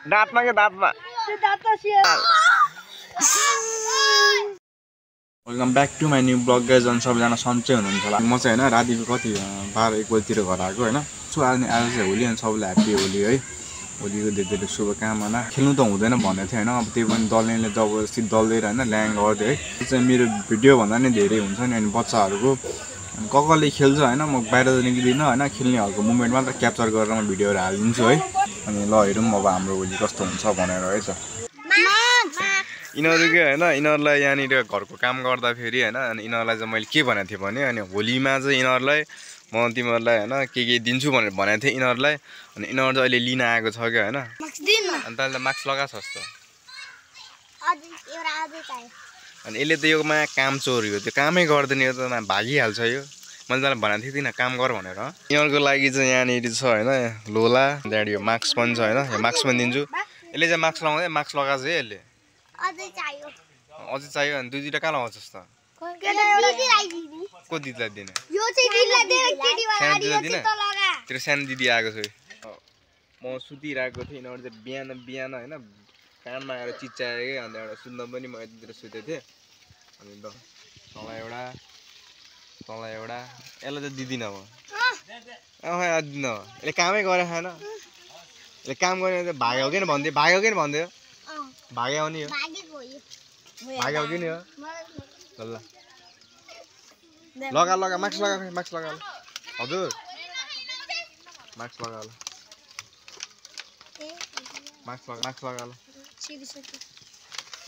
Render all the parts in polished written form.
दाँतमा के दाँतमा welcome back to my new blog guys. अनि सबैजना सन्चै हुनुहुन्छ होला। म चाहिँ होइन राति कति 12-1 बजीतिर घर आएको होइन। सो आज चाहिँ होली अनि सबैलाई ह्याप्पी होली है। होलीको धेरै धेरै शुभकामना। खेल्नु त हुँदैन भनेको थियो होइन, अब त्यही पनि दल्नेले जबरजस्ती दल्दैन होइन, ल्याङ गरिदियो है। त्यो चाहिँ मेरो भिडियो भन्दा नि धेरै हुन्छ नि। अनि बच्चाहरूको अनि कसले खेल्छ होइन, म बाहिर निक्लिदिनँ होइन, खेल्नेहरूको मुभमेन्ट मात्र क्याप्चर गरेर म भिडियोहरू हालिदिन्छु है। अनि ल हेरौँ अब हाम्रो होली कस्तो हुन्छ भनेर है। यिनीहरू के होइन, यिनीहरूलाई यहाँनिर घरको काम गर्दाखेरि होइन, अनि यिनीहरूलाई चाहिँ मैले के भनेको थिएँ भने अनि होलीमा चाहिँ यिनीहरूलाई म तिमीहरूलाई होइन के दिन्छु भनेर भनेको थिएँ यिनीहरूलाई। अनि यिनीहरू चाहिँ अहिले लिन आएको छ क्या होइन। अनि तैँले त मास्क लगाएको छस् त। अनि यसले त योमा काम चोरी हो, त्यो कामै गर्दैन, यो त भागिहाल्छ यो। मैले तँलाई भनेको थिएँ किन काम गर भनेर। यिनीहरूको लागि चाहिँ यहाँनिर छ होइन लोला, त्यहाँदेखि यो मास्क पनि छ होइन, यो मास्क पनि दिन्छु। यसले चाहिँ मास्क लगाउँदै मास्क लगाएको छ है यसले। अझै चाहियो अनि 2-2टा कहाँ लगाउँछस् त? को दिदीलाई दिने? तेरो सानो दिदी आएको छ। म सुतिरहेको थिएँ, यिनीहरू चाहिँ बिहान होइन कानमा आएर चिच्चायो कि। अन्त एउटा सुन्दा पनि म यतितिर सुतेको थिएँ। अनि त तँलाई एउटा यसलाई चाहिँ दिदिनँ म। दिदिनँ यसले कामै गरे खाएन। यसले काम गरेर चाहिँ भाग्यो कि भन्थ्यो, भाग्यो कि भन्थ्यो, भाग्यो नि हो, भाग्यो कि नि हो। ल लगा मास्क लगा हजुर मास्क लगा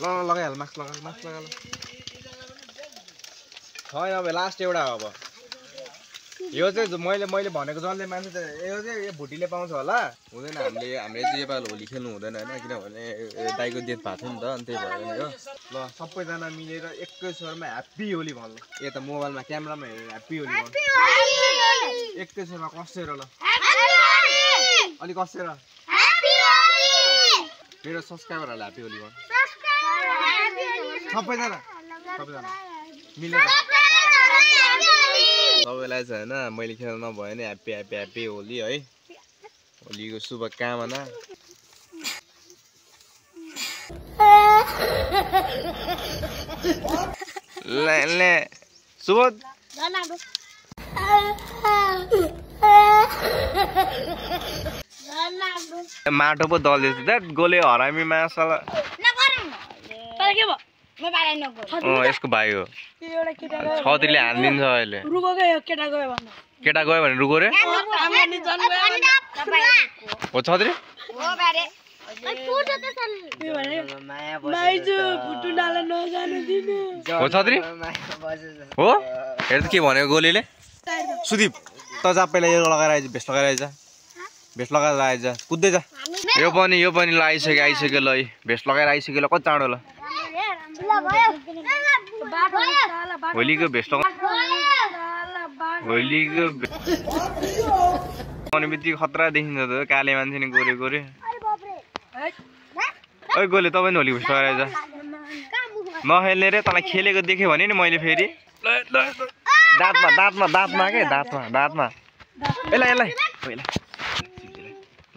ल लगाइहाल मास्क लगा ल। छैन अब लास्ट एउटा अब यो चाहिँ मैले भनेको जसले मान्छे चाहिँ यो भुटीले पाउँछ होला। हुँदैन, हामीले चाहिँ योपालि होली खेल्नु हुँदैन होइन, किनभने दाइको डेथ भएको थियो नि त। अनि त्यही भएर नि हो। ल सबैजना मिलेर एकै स्वरमा ह्याप्पी होली भन्नु। यो त मोबाइलमा क्यामेरामा हेरेर ह्याप्पी होली भन्नु एकै स्वरमा कसेर। ल अलिक कसेर मेरो सब्सक्राइबरहरूलाई ह्याप्पी होली भन्नु। सबैजना मिलेर सबैलाई चाहिँ होइन मैले खेल्न नभए नि ह्याप्पी होली है। होलीको शुभकामना। ले सुबोध माटो पो दल्दैछ द गोले हरामी मासला। यसको भाइ हो, छत्रीले हानिदिन्छ अहिले। केटा गयो भने रुको रे हो छत्री हो छत्री हो। हेर त के भनेको गोलीले। सुदीप त जा पहिला यो लगाएर आइज, भेस्ट लगाएर आइज, भेस्ट लगाएर आइज, कुद्दै जा। यो पनि ल आइसक्यो ल, भेस्ट लगाएर आइसक्यो ल। कति चाँडो ल होलीको भेस्ट होलीको आउने बित्तिकै खतरा देखिन्छ त काले मान्छे नि गोरे। ओइ गोले तपाईँ पनि होलीको भेस्ट लगाएर आइज। नखेल्ने रे, तँलाई खेलेको देखेँ भने नि मैले फेरि दाँतमा के दाँतमा यसलाई ल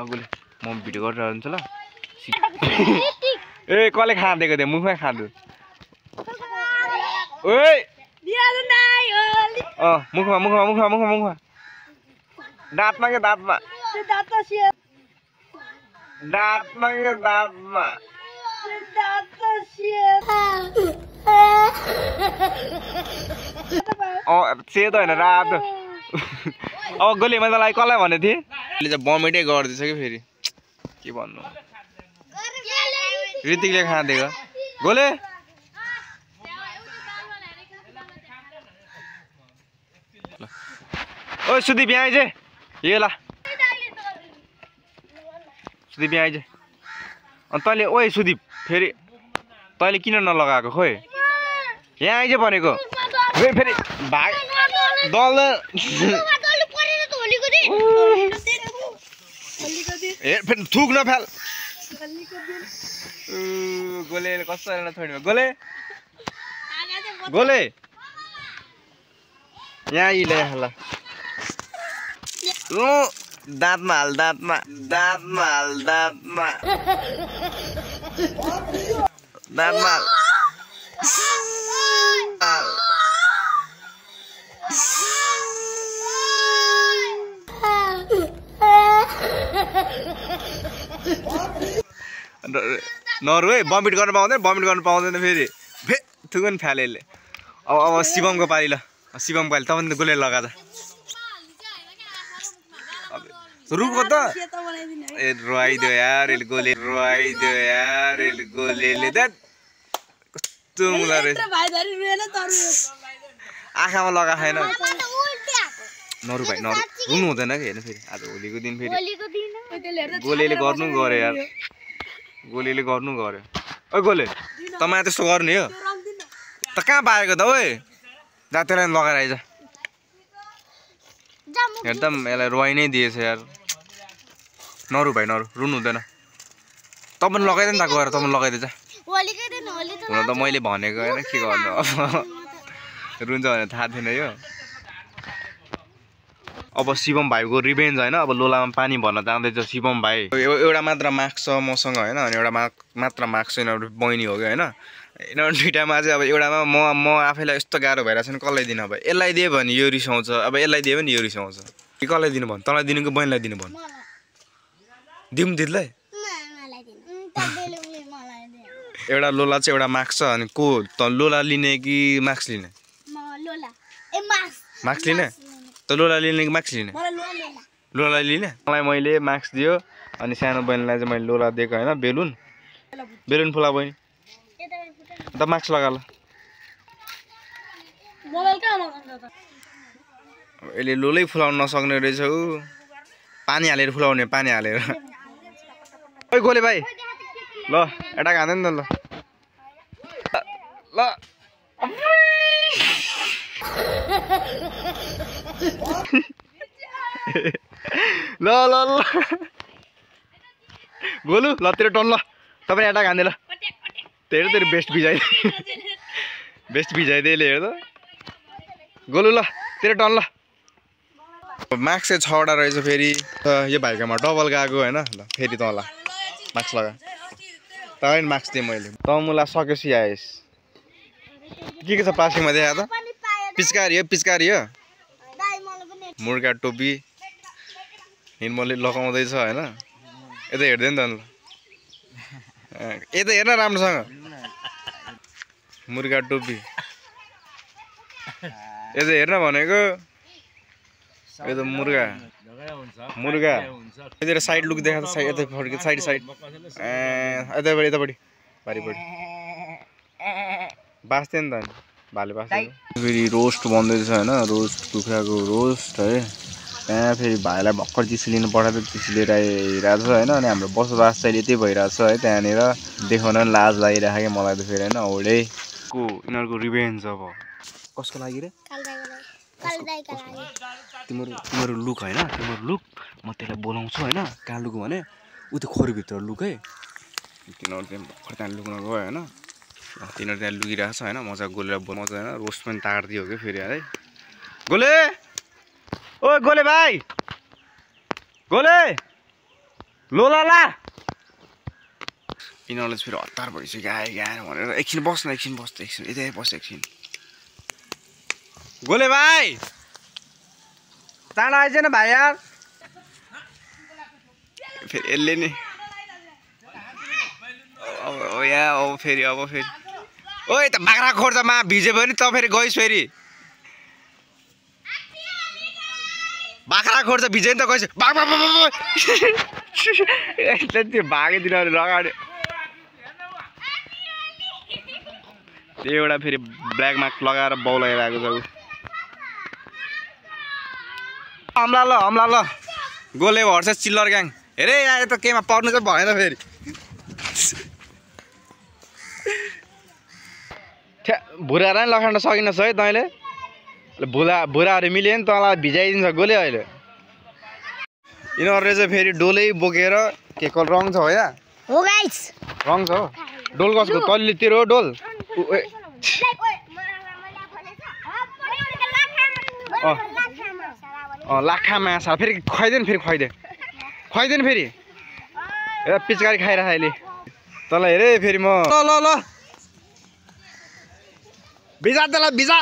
गोले म भिडियो गरेर हुन्छ ल। ए कसले खाँदेको थियो मुखमै खाँदो। ओइ मुखमा दाँतमा के दाँतमा सेतो होइन रातो। अब गोली मैले तँलाई कसलाई भनेको थिएँ, अहिले चाहिँ बमिटै गरिदिएछ कि फेरि के भन्नु। ऋतिकले खाँदेको गोले। ओ सुदीप यहाँ आइज यो ल, सुदीप यहाँ आइज। अनि तैँले ओइ सुदीप फेरि तैँले किन नलगाएको खोइ, यहाँ आइज भनेको फेरि भाग दल फेरि थुक नफाल। गोले कस्तो छोड्नु गोले यहाँ ल दाँतमा हाल दाँतमा हाल दाँतमा हाल नरु है बमिट गर्न पाउँदैन फेरि थुकन फ्यालेले अब शिवमको पाली ल शिवमको पाली तपाईँ गोले लगा जा रुको त ए रुवाइदियो यार यसले गोलेले दैट कस्तो मुला रहेछ आँखामा लगा छैन नरु भाइ नरु रुनु हुँदैन कि हेर्नु फेरि आज होलीको दिन फेरि गोलेले गर्नु गऱ्यो यार गोलेले गर्नु गऱ्यो ओ गोले तपाईँ त्यस्तो गर्ने हो त कहाँ पाएको त ओए जा त्यसलाई लगाएर आइज एकदम यसलाई रुवाइ नै दिएछ यार नरु भाइ नरु रुनु हुँदैन तपाईँ लगाइदिनु नि त गएर तपाईँ लगाइदिएछ हुन त मैले भनेको होइन के गर्नु रुन्छ भने थाहा थिएन यो अब शिवम भाइको रिभेन्ज होइन अब लोलामा पानी भर्न जाँदैछ शिवम भाइ एउटा मात्र मार्क्स छ मसँग होइन अनि एउटा मात्र मार्क्स छ यिनीहरू बहिनी हो कि होइन यिनीहरू दुइटामा चाहिँ अब एउटामा म आफैलाई यस्तो गाह्रो भइरहेको छ नि कसलाई दिनु अब यसलाई दियो भने यो रिसाउँछ अब यसलाई दियो भने यो रिसाउँछ कि कसलाई दिनु भन्नु तँलाई दिनुको बहिनीलाई दिनु भन्नु दिउँ दिदीलाई एउटा लोला चाहिँ एउटा मार्क्स छ अनि को त लोला लिने कि मार्क्स लिने मार्क्स लिने त लोला लिने कि मार्क्स लिने लोला लिने मलाई मैले मार्क्स दियो अनि सानो बहिनीलाई चाहिँ मैले लोला दिएको होइन बेलुन फुला बहिनी त मार्क्स लगा ल यसले लोलै फुलाउन नसक्ने रहेछ ऊ पानी हालेर फुलाउने पानी हालेर ओइ गोले भाइ ल एटा खाँदै नि त ल ल ल ल गोलु ल तेरो टन ल तपाईँ एटा खाँदै ल तेरो बेस्ट भिजाइदिए हेर त गोलु ल तेरो टन ल मार्क्स चाहिँ 6वटा रहेछ फेरि यो भाइकोमा डबल गएको होइन ल फेरि तँलाई मार्क्स लगा तपाईँ मार्क्स दिएँ मैले त मलाई सकेपछि आएस् के छ पासिङमा देखा त पिचकारी हो मुर्गा टोपी हिँडमले लगाउँदैछ होइन यता हेर्दै नि त यता हेर्न राम्रोसँग मुर्गा टोपी यता हेर्न भनेको यो त मुर्गा यता साइड लुक देखा त यता फर्के साइड यतापट्टि पारिपट्टि बाँच्थ्यो नि त भाले बाँच्थ्यो फेरि रोस्ट बन्दैछ होइन रोस्ट कुखुराको रोस्ट है त्यहाँ फेरि भाइलाई भर्खर चिसो लिनु पठाएको चिसो लिएर आइरहेको छ होइन अनि हाम्रो बसोबास चाहिँ यतै भइरहेको छ है त्यहाँनिर देखाउन पनि लाज लागिरहेको क्या मलाई त फेरि होइन औडै को यिनीहरूको रिभेन्ज अब कसको लागि रे तिम्रो लुक होइन तिम्रो लुक म त्यसलाई बोलाउँछु होइन कहाँ लुक भने ऊ त्यो खोरभित्र लुक है तिनीहरू चाहिँ भर्खर त्यहाँ लुक्न गयो होइन तिनीहरू त्यहाँ लुकिरहेको छ होइन मजा गोलेर मजा होइन रोस्ट पनि तारिदियो कि फेरि है गोले ओ गोले भाइ गोले लोला ला यिनीहरूलाई फेरि हतार भइसक्यो आएर भनेर एकछिन बस्छ एकछिन यतै बस्छ एकछिन गोले भाइ चाँडो आइज न भाइ यार फेरि यसले नि अब फेरि ओइ त बाख्रा खोर्छमा भिजे पनि त फेरि गइस् फेरि बाख्रा खोर्छ भिजे नि त गइस् त्यो भागिदिनु अगाडि त्यो एउटा फेरि ब्ल्याक मार्क लगाएर बाउ लगाइरहेको छ हमला ल गोले भर्सेस चिल्लर ग्याङ हेरे यहाँ त केमा पर्नु चाहिँ भएन फेरि भुरालाई पनि लखाउन सकिनस् है तैँले भुराहरू मिल्यो नि तँलाई भिजाइदिन्छ गोले अहिले यिनीहरूले चाहिँ फेरि डोलै बोकेर के कल रङ छ हो या हो गाइस रङ छ हो डोल कसको तल्ली तेरो डोल लाखा माछा फेरि खुवाइदेन फेरि ए पिचकारी खाइरहेको अहिले तँलाई हेरे फेरि म ल भिजा तँलाई भिजा